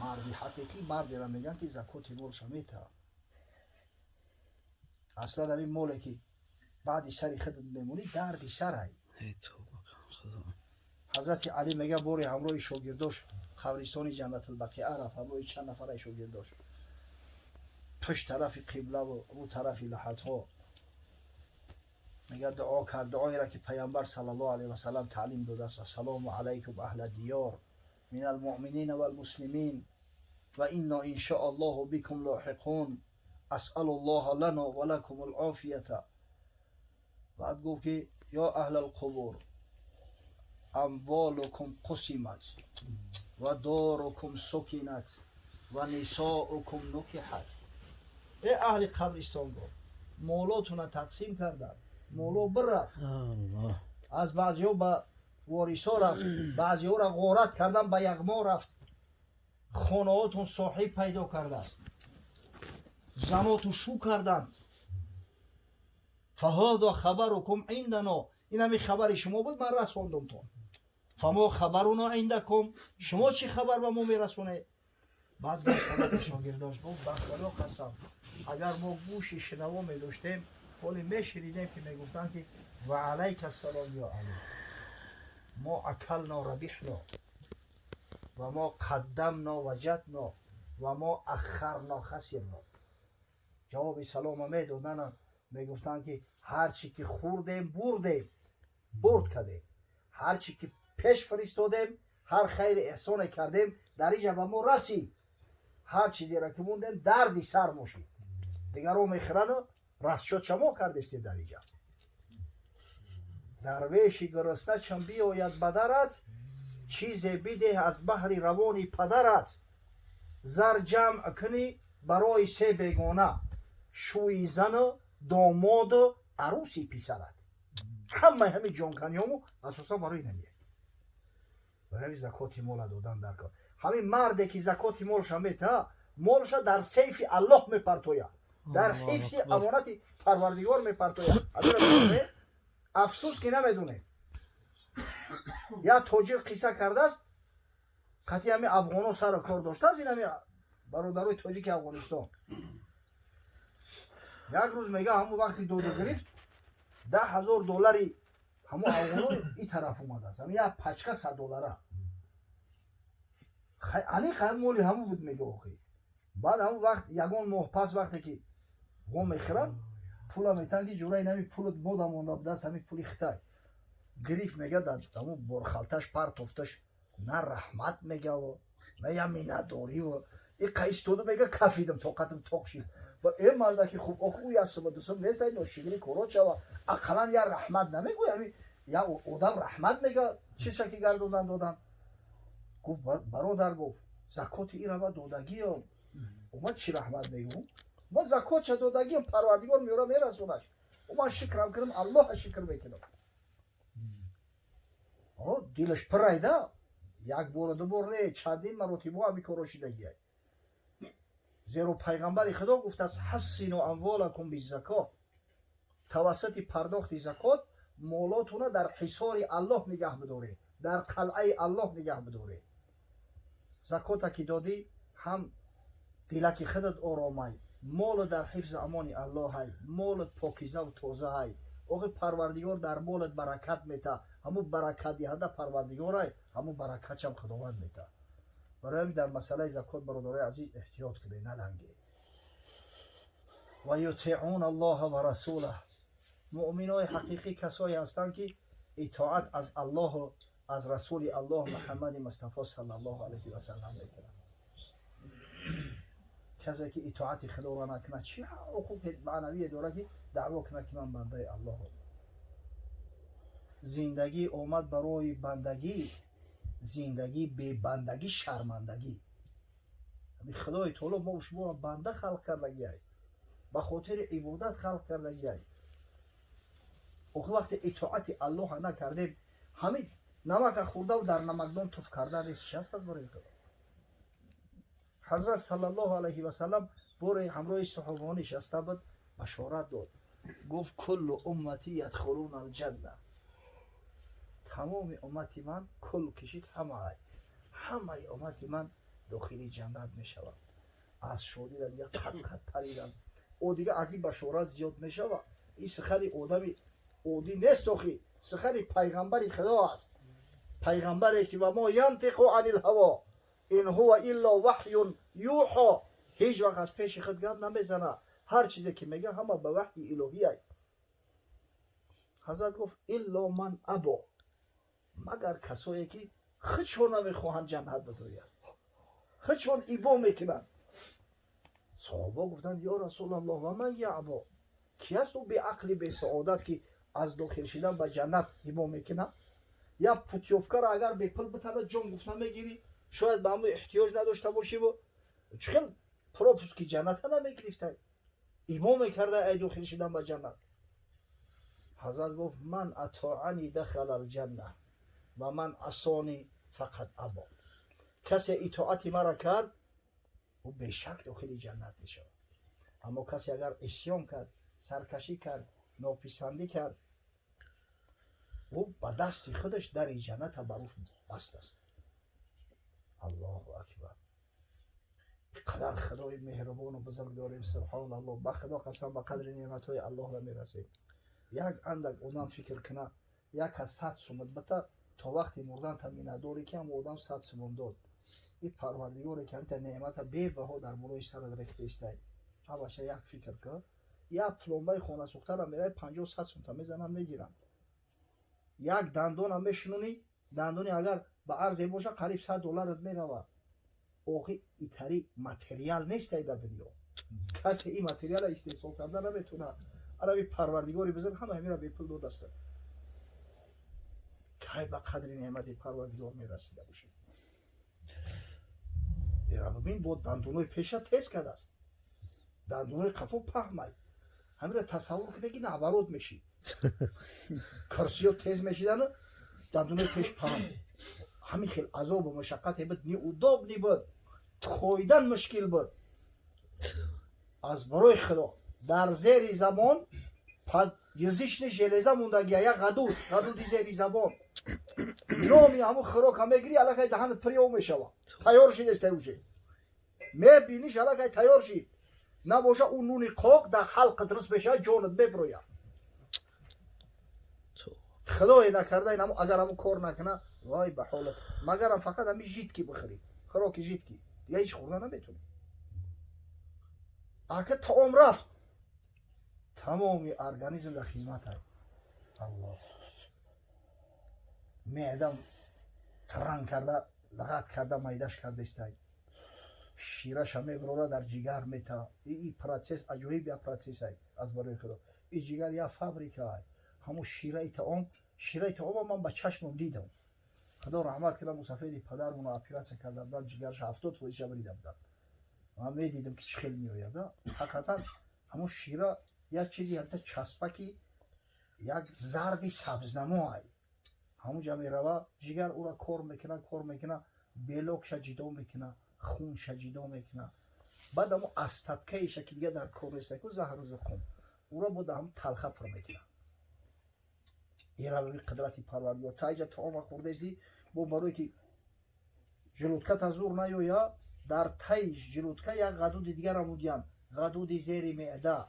Марди ҳақиқӣ мардеро мегӯянд, ки закоти молша метаҳад. Аслан ҳамин моле, ки баъди сари худат мемонӣ, дарди сарай. Ҳазрати Алӣ мега, бори ҳамроҳи шогирдош қабристони Ҷаннатулбақиа рафт. Ҳамроҳи чанд нафараи шогирдош пушт тарафи қиблаву рӯ тарафи лаҳадҳо, мега, дуо кард, дуоеро, ки Пайғамбар саллаллоҳу алайҳи васаллам таълим додааст: "Ассалому алайкум аҳла диёр мин алмуъминина валмуслимин ва инна иншоаллоҳу бикум лоҳиқун, асалу ллоҳа лано ва лакум алофията". Баъд гуфт, ки "Ё аҳла алқубур, амволукум қусимат ва дорукум сукинат ва нисоукум нукиҳат". Э аҳли қабристонгоҳ, молотуна тақсим карданд, моло бирафт, аз баъзеҳо ба ворисо рафт, баъзеҳоро ғорат кардан, ба яғмо рафт. Хонаҳотон соҳиб пайдо кардааст, заноту шу карданд. "Фаҳода хабарукум индано", ин ҳами хабари шумо буд, ман расондумтон. "Фамо хабаруно индакум?" Шумо чӣ хабар ба мо мерасонед? Баъд ҳазрати шогирдош гуфт: "Ба Худо қасам, агар мо гӯши шунаво медоштем, ҳоле мешунидем, ки мегуфтанд, ки ва алайка ассалом ё Али, мо акално рабиҳно ва мо қаддамно ваҷадно ва мо аххарно хасирно". Ҷавоби салома медодана, мегуфтанд, ки ҳар чӣ ки хӯрдем, бурдем, бурд кардем, ҳар чӣ ки пеш фиристодем, ҳар хайри эҳсоне кардем, дар иҷа ба мо расид, ҳар чизеро ки мондем, дарди сар мошид, дигарон мехӯрану расчёт шамо кардестем дар иҷа. Дарвеши гурусна чун биёяд ба дарат, чизе бидеҳ аз баҳри равони падарат. Зар ҷамъ кунӣ барои се бегона: шӯи зану домоду арӯси писарат. Ҳамаи ҳамин ҷонканиёму асосан барои намеяд, барои закоти мола додан дар кор. Ҳамин марде, ки закоти молша мета, молша дар сейфи Аллоҳ мепартояд, дар ҳифзи амонати Парвардигор мепартояд. Афсӯс, ки намедонем. Як тоҷир қисса кардааст, қатъи ҳами афғоно сару кор доштааст, ин ҳами бародарои тоҷики Афғонистон. Як рӯз, мега, ҳамон вақти доду гирифт, 10 000 доллари ҳамон афғоно и тараф омадааст, ҳами як пачка 100 доллара, аниқ ҳам моли ҳамон буд, мега. Охи, баъд ҳамон вақт, ягон моҳ пас, вақте ки ғом мехӯранд, пула метан, ки ҷураи нами пулат мода монда будааст, ҳамин пули Хитай гирифт, мега, дар ҳамон борхалташ партофташ. На раҳмат мегаво, на я миннатдориву. И қайистоду, мега, кафидам, тоқатам тоқ шид. Ва э мардаки хуб, охи ӯ як сума дусум нест, ношигирӣ коро шава, ақаллан я раҳмат намегӯя. Ҳами я одам раҳмат мега, чизша ки гардондан додан. Гуфт: "Бародар", гуфт, "закоти ира ма додагиём, ман чӣ раҳмат мегӯм? Ман закотша додагиам, Парвардигор меёра, мерасонаш. Ман шикрам кунам, Аллоҳа шикр мекунам". Дилаш пирайда, як бору ду бор не, чандин маротибо ҳами корро шидагиай. Зеро Пайғамбари Худо гуфтааст: "Ҳассину амволакум биззакот", тавассути пардохти закот молотуна дар ҳисори Аллоҳ нигаҳ бидоред, дар қалъаи Аллоҳ нигаҳ бидоред. Закота ки додӣ, ҳам дилаки худат оромай, молу дар ҳифзи амони Аллоҳай, молут покизаву тозаҳай. Охи, Парвардигор дар молат баракат мета. Ҳамун баракатдиҳанда Парвардигорай, ҳамун баракатшам Худованд мета. Барои ҳамин дар масъалаи закот, бародарои азиз, эҳтиёт кунед, наланге. Ва ютиъун Аллоҳа ва расулаҳ. Муъминои ҳақиқӣ касое ҳастанд, ки итоат аз Аллоҳу аз Расули Аллоҳ Муҳаммади Мустафо саллаллоҳу алайҳи васаллам мекунанд. Касе ки итоати Худоро накунад, чӣ ҳуқуқи маънавие дорад, ки даъво кунад, ки ман бандаи Аллоҳам? Зиндагӣ омад барои бандагӣ, зиндагӣ бебандагӣ шармандагӣ. Худои таоло мо шуморо банда халқ кардагиай, ба хотири ибодат халқ кардагиай. Охи, вақте итоати Аллоҳа накардем, ҳамин намака хӯрдаву дар намакдон туф кардан нест, шаст аст барои Худо. Ҳазрат саллаллоҳу алайҳи васаллам боре ҳамроҳи саҳобаҳо нишаста буд, башорат дод, гуфт: "Куллу умматӣ ядхулуна алҷанна", тамоми уммати ман, кул кишид, ҳамаи уммати ман. Дохили ҷаннат мешавад. Аз шодира дига қат-қат паридан. О, дига аз ин башорат зиёд мешавад? Ин сухани одами оддӣ нест охи, сухани пайғамбари Худо аст, пайғамбаре ки وما ينطق عن الهوى إن هو إلا وحي يوحى. Ҳеҷ вақт аз пеши худ гап намезана, ҳар чизе ки мега, ҳама ба ваҳйи илоҳияй. Ҳазрат гуфт: إلا من أبى, магар касое ки худшон намехоҳанд ҷаннат бидояд, худшон ибо мекунанд. Саҳобо гуфтанд: "Ё Расулаллоҳ, ومن يأبى?" Ки аст ӯ беақли бесаодат, ки аз дохил шидан ба ҷаннат ибо мекунад? Як путёвкаро агар бепул битана, ҷон гуфта мегирӣ, шояд ба ҳамн эҳтиёҷ надошта бошиву чӣ хел пропуски ҷанната намегирифтай, ибо мекарда ай дохил шидан ба ҷаннат. Ҳазрат гуфт: "من أطاعني دخل الجنة ومن عصاني فقد أبى." Касе итоати мара кард, ӯ бешак дохили ҷаннат мешавад, аммо касе агар исён кард, саркашӣ кард, нописандӣ кард, ӯ ба дасти худаш дари ҷанната бар ӯш баст аст. Аллоҳу акбар! Қадар Худои меҳрубону бузург дорем. Субҳоналлоҳ! Ба Худо қасам, ба қадри неъматҳои Аллоҳ намерасем. Як андак одам фикр куна, як аз 100 сумат бита, то вақти мурданта миннатдорӣ, ки ҳам одам 100 сумон дод. И Парвардигоре ки ҳамита неъмата бебаҳо дар болои сарат рехтаистай, ҳамаша як фикр кун. Як пломбаи хонасӯхтара мераи, 50-100 сумта мезананд, мегиранд. Як дандона мешунонӣ, дандони агар ба арзе боша, қариб 100 долларат меравад. Охи, итари материал нестай дар дунё, касе ин материала истеҳсол карда наметавонад. Араби Парвардигори бузург ҳама ҳамира бепул додаста. Кай ба қадри неъмати Парвардигор мерасида бошем? Бибин, бо дандонои пеша тез кардааст, дандонои қафо паҳмай. Ҳамира тасаввур кунед, ки наоборот мешид: курсиё тез мешидану дандонои пеш паҳм. Ҳамин хел азобу машаққате буд, неудобный буд, хӯидан мушкил буд. Аз барои Худо, дар зери забон подъязычный железа мондагия, як ғадуд, ғадуди зери забон. Номи ҳамун хӯрока мегирӣ, аллакай даҳанат пури об мешава, тайёр шидестай, уже мебиниш, аллакай тайёр шид. Набоша, ӯ нуни қоқ дар ҳалқат рис мешава, ҷонат меброяд. Худое накарда, агар ҳамун кор накуна, вай ба ҳолат! Магарам фақат ҳами жидкий бихӯрӣ, хӯроки жидкий, дига ҳеҷ хӯрда наметонӣ. Ака таом рафт, тамоми организм дар хизмат ай. Аллоҳ, меъдам транг карда, лағат карда, майдаш кардаистай, шираша меброра, дар ҷигар мета. И процесс аҷоиб як процесс ай. Аз барои Худо, и ҷигар як фабрика ай. Ҳамун шираи таом, шираи таома ман ба чашмам дидам. Худо раҳмат кунад, мусафеди падармонро оператсия карда буданд, ҷигарша 70 фоизша брида буданд. Ман медидам, ки чӣ хел меояд. Ҳақиқатан, ҳамун шира як чизи ҳамта часпаки, як зарди сабзнамо ай. Ҳамунҷа мерава, ҷигар ӯра кор мекуна, кор мекуна, белокша ҷидо мекуна, хунша ҷидо мекуна. Баъд ҳамун остаткаиша, ки дига дар кор нестаку, заҳру зуқум, ӯра бо ҳамун талха пур мекуна. Ираби қудрати Парвардигор! Таиҷа таома хӯрдаисти, бо барое ки желудката зур наёя, дар таи желудка як ғадуди дигара мудиянд, ғадуди зери меъда,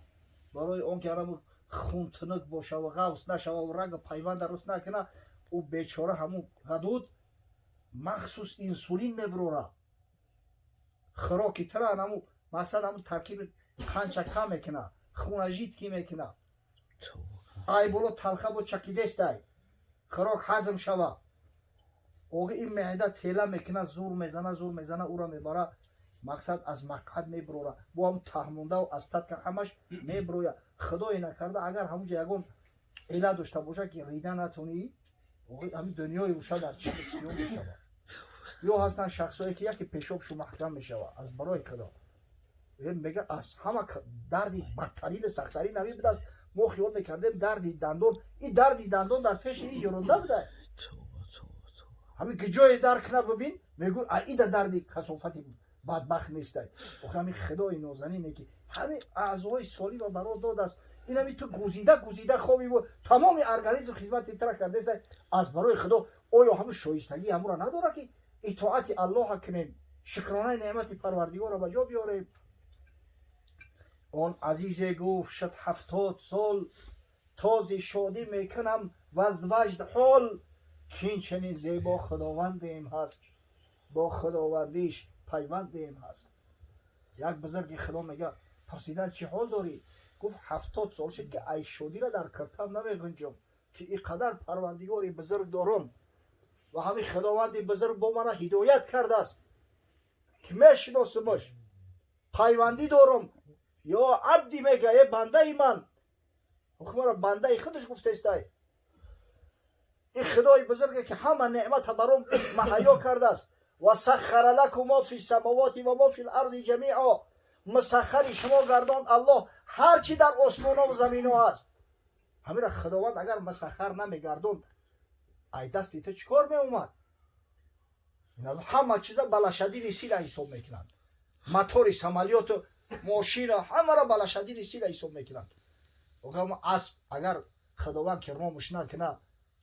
барои он ки араму хун тунук бошаву ғавс нашававу рага пайванда рис накуна. Ӯ бечора, ҳамун ғадуд махсус инсулин мебурора, хӯроки тира ҳаму мақсад, ҳамун таркиби қанча кам мекуна, хуна жидкий мекуна. Ай боло талха бо чакидестай, хӯрок ҳазм шава. Оғи, ин меъда тела мекуна, зур мезана, зур мезана, ӯра мебара, мақсад, аз мақъад мебурора, бо ҳам таҳмондаву остатка ҳамаш мебуроя. Худое накарда, агар ҳамунҷа ягон ила дошта боша, ки рида натонӣ, ҳамин дунёи уша дар чӣ сиём мешавад. Ё ҳастанд шахсое, ки яке пешобшу маҳкам мешавад. Аз барои Худо, мега, аз ҳама дарди бадтарину сахттарин ҳамин будааст. Мо хиёл мекардем дарди дандон, ин дарди дандон дар пеши ин ёронда буда. Ҳамин ки ҷое дард куна, бибин, мегӯ, а ида дарди касофати бадбахт нестай. Охи, ҳамин Худои нозанине, ки ҳамин аъзоҳои солима баро додааст, инами ту гузида гузида хобиву тамоми организм хизмати тара кардеса. Аз барои Худо, оё ҳамин шоистагии ҳамура надорад, ки итоати Аллоҳа кунем? Шукронаи неъмати Парвардигорро ба ҷо биёрем. Он азизе гуфт шуд 70 сол този шодӣ мекунам ваз ваҷд ҳол, кин чунин зебо худовандем ҳаст, бо худовандиш пайвандем ҳаст. Як бузурги Худо мега, пурсидан чӣ ҳол дорӣ? Гуфт 70 сол шуд ки ай шодиро дар киртам намеғунҷам, ки ин қадар Парвардигори бузург дорам ва ҳамин Худованди бузург бо мана ҳидоят кардааст, ки мешиносимаш, пайвандӣ дорам. Ё абди мега, э бандаи ман, ҳукмро бандаи худаш гуфтестай. Ин Худои бузурге ки ҳама неъмата баром маҳайё кардааст. Ва саххара лакум мо фи самавоти ва мо фи ларзи ҷамиъо, мусаххари шумо гардон Аллоҳ ҳар чӣ дар осмоно ва замино ҳаст. Ҳамира Худованд агар мусаххар намегардонд, ай дасти ту чӣ кор меомад? Ҳама чиза ба лошадиные силы ҳисоб мекунанд. Мотори самолёту мошина ҳамаро ба лошадиные силы ҳисоб мекунанд. Асп агар Худованд ки ромуш накуна,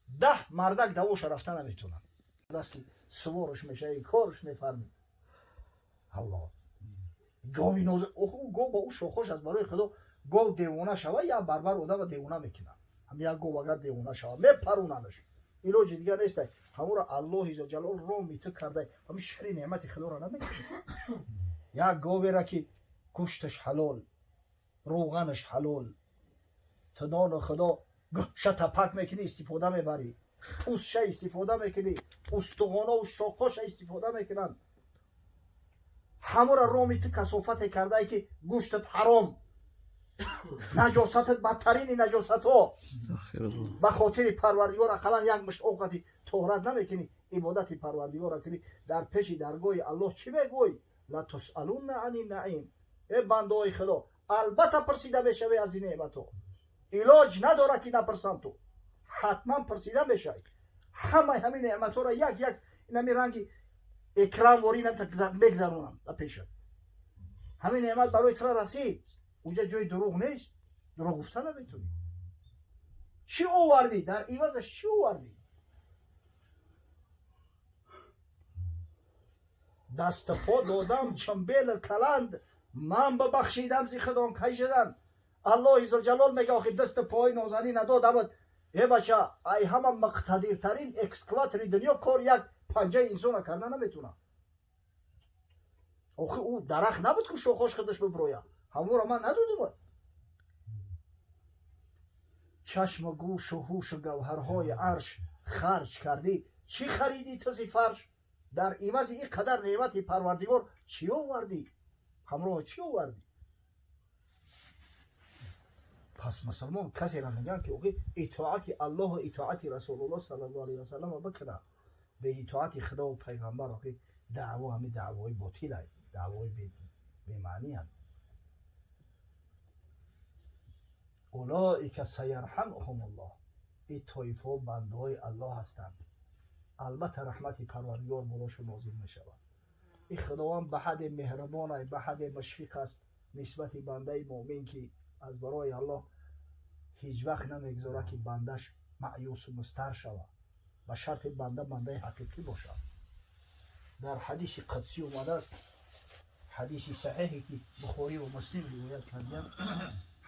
10 мардак давоша рафта наметонанд. Даст ки суворш мешавӣ, корш мефармӣ. Аллоҳ гови ноз, гов ба ӯ шохош аст. Барои Худо гов девона шава, як барбар одама девона мекунад. Ҳам як гов агар девона шава, мепарунанаш, илоҷи дигар нестай. Ҳамуро Аллоҳи зулҷалол роми ту кардай, ҳамин шукри неъмати Худоро намекунӣ. Як говера ки гӯшташ ҳалол, рӯғанаш ҳалол, ту нону Худо гӯша тапак мекунӣ, истифода мебарӣ, пӯстша истифода мекунӣ, устухонову шохоша истифода мекунанд. Ҳамура роми ту касофате кардае ки гӯштат ҳаром, наҷосатат бадтарини наҷосатҳо. Ба хотири Парвардигор ақаллан як мушт овқати тоҳрат намекунӣ, ибодати Парвардигорро кунӣ. Дар пеши даргоҳи Аллоҳ чӣ мегӯй? Латусалунна ани наим. Э бандаҳои Худо, албатта пурсида мешавӣ аз ин неъматҳо. Илоҷ надорад ки напурсам, ту ҳатман пурсида мешавӣ. Ҳамаи ҳамин неъматҳоро як як инами ранги экранворӣ мегзаронам дар пешат. Ҳамин неъмат барои тура расид, унҷа ҷои дурӯғ нест, дурӯғ гуфта наметонӣ. Чӣ овардӣ дар ивазаш, чӣ овардӣ? Дасту по додам чамбелу каланд, ман бибахшидам зи худон кай шуданд. Аллоҳи зулҷалол мега, охи дасту пои нозанӣ надодамад. Э бача, ай ҳама муқтадиртарин экскаватори дунё кор як панҷаи инсона карда наметонад. Охи ӯ дарахт набуд ку шохош худаш биброя, ҳамонро ман надодумад. Чашму гӯшу ҳушу гавҳарҳои арш харҷ кардӣ, чӣ харидӣ ту зи фарш? Дар ивази ин қадар неъмати Парвардигор чӣ овардӣ? Ҳамроҳ чӣ овардӣ? Пас мусулмон касеро мегӯянд ки охи итоати Аллоҳу итоати Расулуллоҳ саллаллоҳу алайҳи васаллам бикунад. Бе итоати Худову пайғамбар охи даъво ҳамин даъвои ботилай, даъвои бемаъниянд. Улоика саярҳамуҳумуллоҳ. Ин тоифаҳо бандаҳои Аллоҳ ҳастанд, албатта раҳмати Парвардигор болошон нозил мешавад. Ин Худованд ба ҳадде меҳрубонай, ба ҳадде мушфиқ аст нисбати бандаи муъмин, ки аз барои Аллоҳ ҳеҷ вақт намегузорад ки бандаш маъюсу мустар шавад, ба шарти банда бандаи ҳақиқӣ бошад. Дар ҳадиси қудсӣ омадааст, ҳадиси саҳиҳе ки Бухорӣ ва Муслим ривоят карданд,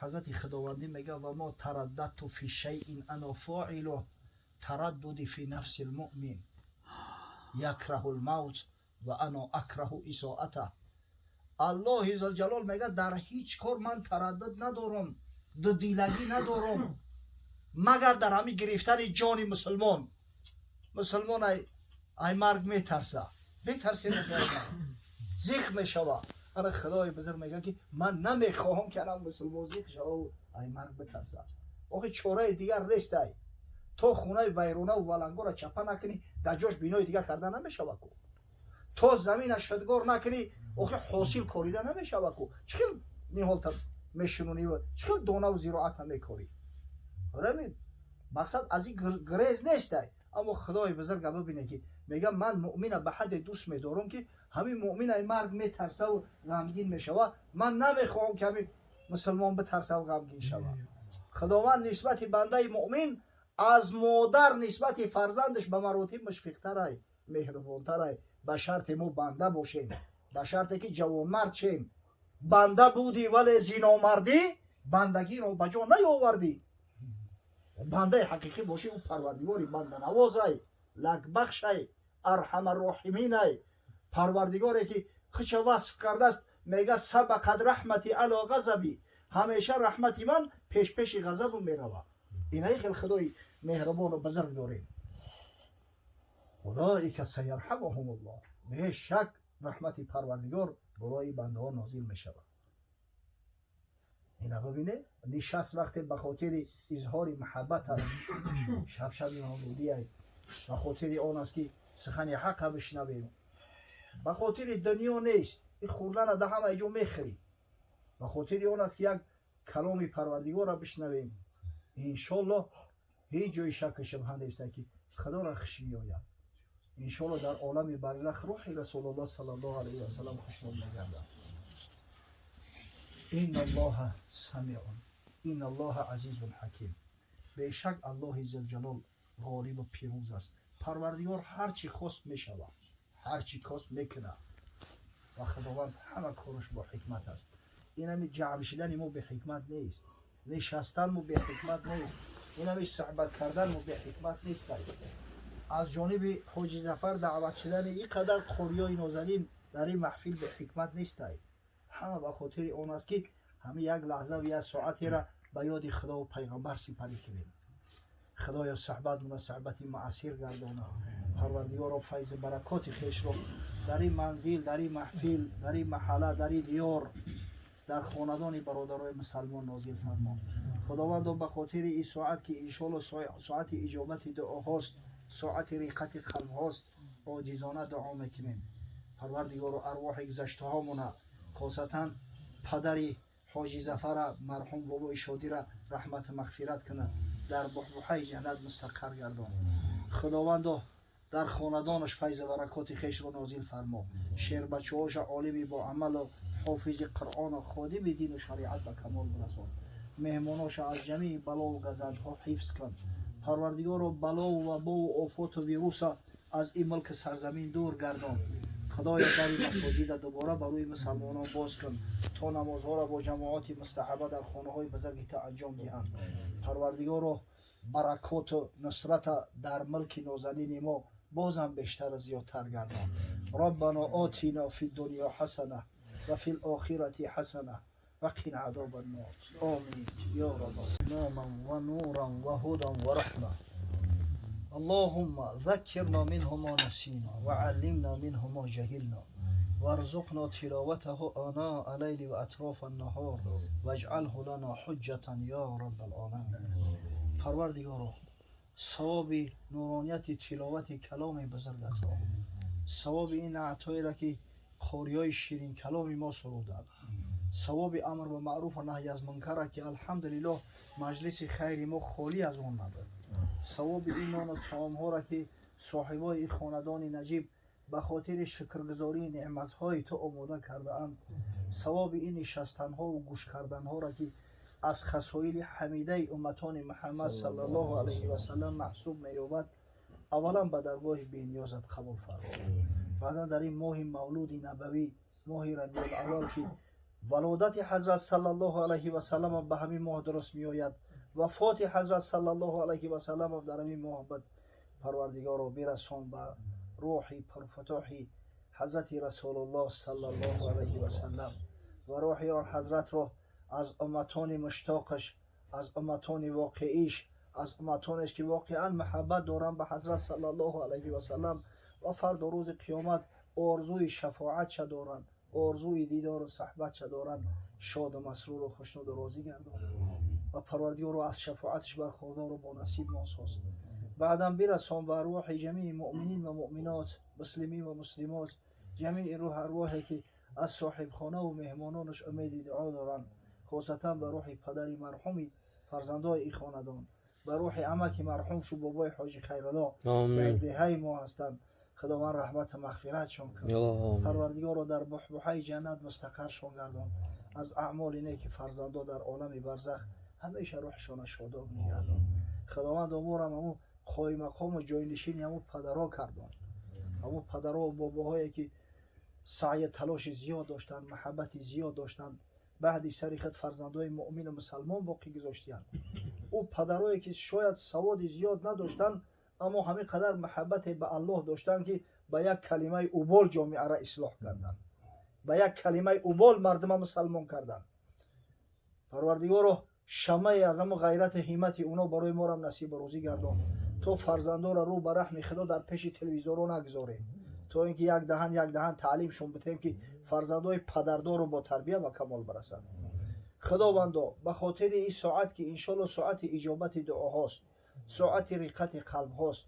ҳазрати Худовандӣ мегӯяд: ва мо тараддадту фи шайъин ана фоилуҳ тараддуди фи нафси лмуъмин якраҳу лмавт ва ана акраҳу исоатаҳ. Аллоҳи зулҷалол мегӯяд: дар ҳеҷ кор ман тараддуд надорам, дудилагӣ надорам, магар дар ҳамин гирифтани ҷони мусулмон. Мусулмон ай марг метарса, метарсе, зиқ мешава. Ана Худои бузург мегӯяд ки ман намехоҳам ки ана мусулмон зиқ шава, ай марг битарса. Охи чораи дигар нестай. То хонаи вайронаву валангоро чапа накунӣ, дар ҷош бинои дигар карда намешава ку. То замина шудгор накунӣ, охи ҳосил корида намешава ку. Чӣ хел ниҳолта мешунонӣ, чӣ хел донаву зироата мекорӣ? Мақсад аз ин грез нестай. Аммо Худои бузурга бибине ки мегӯям: ман муъмина ба ҳадде дӯст медорам ки ҳамин муъмин ай марг метарсаву ғамгин мешава. Ман намехоҳам ки ҳамин мусулмон битарсаву ғамгин шава. Худованд нисбати бандаи муъмин аз модар нисбати фарзандаш ба маротиб мушфиқтарай, меҳрубонтарай, Ба шарте мо банда бошем, ба шарте ки ҷавонмард шем. Банда будӣ, вале зиномардӣ бандагиро ба ҷо наёвардӣ. Бандаи ҳақиқӣ бошӣ, ӯ Парвардигори банданавозай, лакбахшай, арҳамарроҳиминай. Парвардигоре ки худша васф кардааст, мега: «Сабақат раҳмати ало ғазаби», ҳамеша раҳмати ман пешпеши ғазабу меравад. Инаи хел Худои меҳрубону бузург дорем. Улоика саярҳамуҳумуллоҳ. Бешак, раҳмати Парвардигор болои бандаҳо нозил мешавад. Ина бибине, нишаст вақте ба хотири изҳори маҳаббат аст, шаб шаби мавлудиай, ба хотири он аст, ки сухани ҳақа бишнавем, ба хотири дунё нест. И хӯрдана да ҳама ҷо мехӯрӣ. Ба хотири он аст, ки як каломи Парвардигорро бишнавем. Иншоллоҳ, ҳеҷ ҷои шаку шубҳа нест, ки Худоро хуш меояд. Иншоллоҳ, дар олами барзах рӯҳи Расулуллоҳ саллаллоҳу алайҳи васаллам хушнуд мегардад. Инналлоҳа самиун, инналлоҳа азизун ҳаким. Бешак, Аллоҳи зилҷалол ғолибу пирӯз аст. Парвардигор ҳар чӣ хост мешавад, ҳар чӣ хост мекунад ва Худованд ҳама кораш бо ҳикмат аст. Инами ҷамъ шидани мо беҳикмат нест, нишастан мо беҳикмат нест, инами суҳбат кардан мо беҳикмат нест. Аз ҷониби Ҳоҷи Зафар даъват шудани ин қадар қориёи нозанин дар ин маҳфил беҳикмат нестай. Ҳама ба хотири он аст, ки ҳама як лаҳза ва як соатеро ба ёди Худову Пайғамбар сипарӣ кунем. Худоё, суҳбатмона суҳбати муассир гардона. Парвардигоро, файзи баракоти хешро дар ин манзил, дар ин маҳфил, дар ин маҳалла, дар ин диёр, дар хонадони бародарои мусалмон нозил фармо. Худовандо, ба хотири ин соат, ки иншоалло соати иҷобати дуоҳост, соати риқати қалбҳост, оҷизона дуо мекунем. Парвардигоро, арвоҳи гузаштаҳомона, хосатан падари Ҳоҷи Зафара, марҳум бобои Шодира, раҳмату мағфират кунад, дар буҳбуҳаи ҷаннат мустақар гардон. Худовандо, дар хонадонаш файзу баракоти хешро нозил фармо. Шербачаҳоша олими боамалу ҳофизи Қуръону ходими дину шариат ба камол бирасон. Меҳмоноша аз ҷамии балову газандҳо ҳифз кун. Парвардигоро, балову вабову офоту вируса аз ин мулки сарзамин дур гардон. Худоё, дари масоҷида дубора ба рӯи мусалмонон боз кун, то намозҳоро бо ҷамоати мустаҳаба дар хонаҳои бузурги ту анҷом диҳанд. Парвардигоро, баракоту нусрата дар мулки нозанини мо бозам бештару зиёдтар гардон. Роббано отино фи дунё ҳасана ва фи лохирати ҳасана ва қина азоба ннор. Омин ё раб. Имоман ва нуран ва ҳудан ва раҳма. اللهم ذكرنا منه ما نسينا وعلمنا منه ما جهلنا وارزقنا تلاوته آناء الليل وأطراف النهار واجعله لنا حجة يا رب العالمين. Парвардигоро, савоби нуронияти тиловати каломи бузургатро, савоби ин наътҳоеро, ки қориҳои ширинкаломи мо суруданд, савоби амр ба маъруфу наҳй аз мункара, ки алҳамдулиллоҳ, маҷлиси хайри мо холӣ аз он набуд, савоби ин нону таомҳоро, ки соҳибои ин хонадони наҷиб ба хотири шукргузории неъматҳои ту омода кардаанд, савоби ин нишастанҳову гӯш карданҳоро, ки аз хасоили ҳамидаи умматони Муҳаммад саллаллоҳу алайҳи васалам маҳсуб меёбад, аввалан ба даргоҳи бениёзат қабул фармо. Баъдан дар ин моҳи мавлуди набавӣ, моҳи Рабиулаввал, ки валодати ҳазрат саллаллоҳу алайҳи васалам ба ҳамин моҳ дуруст меояд, вафоти ҳазрат саллаллоҳу алайҳи васалам дар ҳамин моҳ буд, Парвардигоро, бирасон ба рӯҳи пурфутӯҳи ҳазрати Расулуллоҳ саллаллоҳу алайҳи васалам ва рӯҳи он ҳазратро аз умматони муштоқаш, аз умматони воқеиш, аз умматонеш, ки воқеан муҳаббат доранд ба ҳазрат саллаллоҳу алайҳи васалам ва фардо рӯзи қиёмат орзуи шафоатша доранд, орзуи дидору саҳбатша доранд, шоду масруру хушнуду розӣ гардон ва Парвардигоро, аз шафоаташ бархӯрдору бо насиб мо соз. Баъдан бирасон ба арвоҳи ҷамии муъминин ва муъминот, муслимин ва муслимот, ҷамии рӯҳ арвоҳе, ки аз соҳибхонаву меҳмононаш умеди дуо доранд, хосатан ба рӯҳи падари марҳуми фарзандои ин хонадон, ба рӯҳи амаки марҳум шу бобои Ҳоҷи Хайрулло, ки аз деҳаи мо ҳастанд. Худованд раҳмату мағфиратшон кун. Парвардигоро, дар буҳбуҳаи ҷаннат мустақаршон гардон. Аз аъмоли неки фарзандо дар олами барзах ҳамеша рӯҳшона шодоб нигаҳдон. Худованд, умурам ҳамун қоимақому ҷойнишини ҳамун падаро кардон. Ҳамон падару бобоҳое, ки саъю талоши зиёд доштанд, маҳаббати зиёд доштанд, баъди сари худ фарзандои муъмину мусалмон боқӣ гузоштиянд. Ӯ падарое, ки шояд саводи зиёд надоштанд, аммо ҳамин қадар маҳаббате ба Аллоҳ доштанд, ки ба як калимаи убол ҷомеаро ислоҳ карданд, ба як калимаи убол мардума мусалмон карданд. Парвардигоро, шамае аз ҳамон ғайрату ҳиммати уно барои морам насибу рӯзӣ гардон, то фарзандоро рӯ ба раҳми Худо дар пеши телевизорро нагузорем, то ин ки як даҳан, як даҳан таълимшон битем, ки фарзандои падардору бо тарбия ба камол барасанд. Худовандо, ба хотири ин соат, ки иншолло соати иҷобати дуоҳост, соати риққати қалбҳост,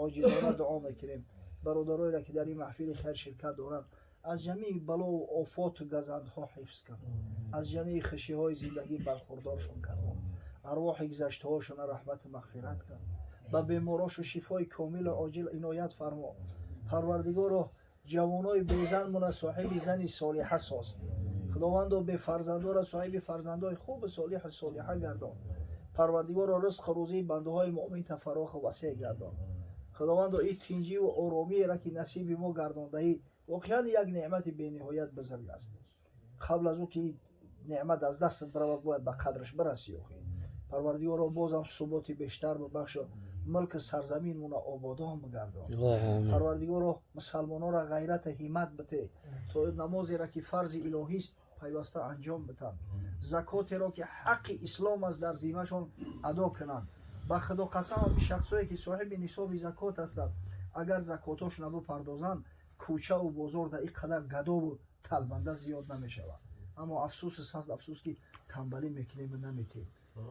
оҷизона дуо мекунем: бародароеро, ки дар ин маҳфили хайр ширкат доранд, аз ҷамеи балову офоту газандҳо ҳифз кун, аз ҷамеи хушиҳои зиндагӣ бархурдоршон кардон, арвоҳи гузаштаҳошона раҳмату мағфират кун, ба беморошу шифои комилу оҷил иноят фармо. Парвардигоро, ҷавонои безанмона соҳиби зани солиҳа соз. Худовандо, бефарзандора соҳиби фарзандои хубу солиҳу солиҳа гардон. Парвардигоро, ризқу рӯзии бандаҳои муъмин фароху васеъ гардон. Худовандо, ин тинҷиву оромиеро, ки насиби мо гардондаӣ, воқеан як неъмати бениҳоят бузург аст. Қабл аз ӯ ки неъмат аз дастат биравад, бояд ба қадраш бирасӣ. Охи, Парвардигоро, бозам суботи бештар бибахшо, мулки сарзаминмона ободон бигардон. Парвардигоро, мусалмононро ғайрату ҳиммат бите, то намозеро, ки фарзи илоҳист, пайваста анҷом битанд, закотеро, ки ҳаққи ислом аст, дар зиммашон адо кунанд. Ба Худо қасам, ҳамин шахсое, ки соҳиби нисоби закот ҳастанд, агар закотошона бипардозанд, кӯчаву бозор дар ин қадар гадову талбанда зиёд намешавад. Аммо афсӯс аст, афсӯс, ки тамбалӣ мекунему наметем.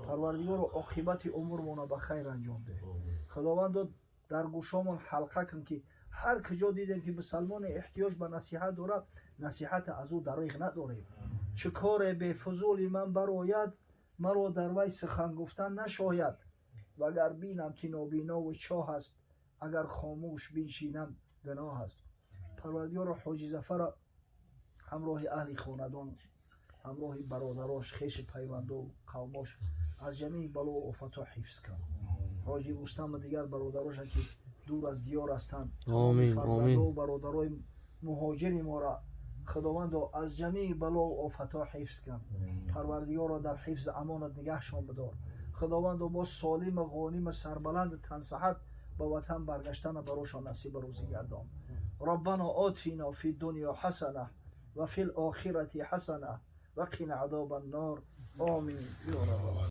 Парвардигоро, оқибати умурмона ба хайр анҷом деҳ. Худовандо, дар гӯшомон ҳалқа кун, ки ҳар куҷо дидем, ки мусалмоне эҳтиёҷ ба насиҳат дорад, насиҳата аз ӯ дареғ надорем. Чӣ коре бефузули ман барояд, маро дар вай сухан гуфтан нашояд. Вагар бинам, ки нобинову чоҳ аст, агар хомӯш биншинам, гуноҳ аст. Парвардигоро, Ҳоҷи Зафара ҳамроҳи аҳли хонадонаш, ҳамроҳи бародарош, хеши пайванду қавмош аз ҷамеи балову офатҳо ҳифз кун. Ҳоҷи Рустаму дигар бародароша, ки дур аз диёр ҳастанд, фарзандову бародарои муҳоҷири мора, Худовандо, аз ҷамеи балову офатҳо ҳифз кун. Парвардигоро, дар ҳифзи амонат нигаҳшон бидор. Худовандо, бо солиму ғониму сарбаланду тансаҳат ба ватан баргаштана барошон насиба рӯзӣ гардон. ربنا آتنا في الدنيا حسنة وفي الآخرة حسنة وقنا عذاب النار. آمين يا رب.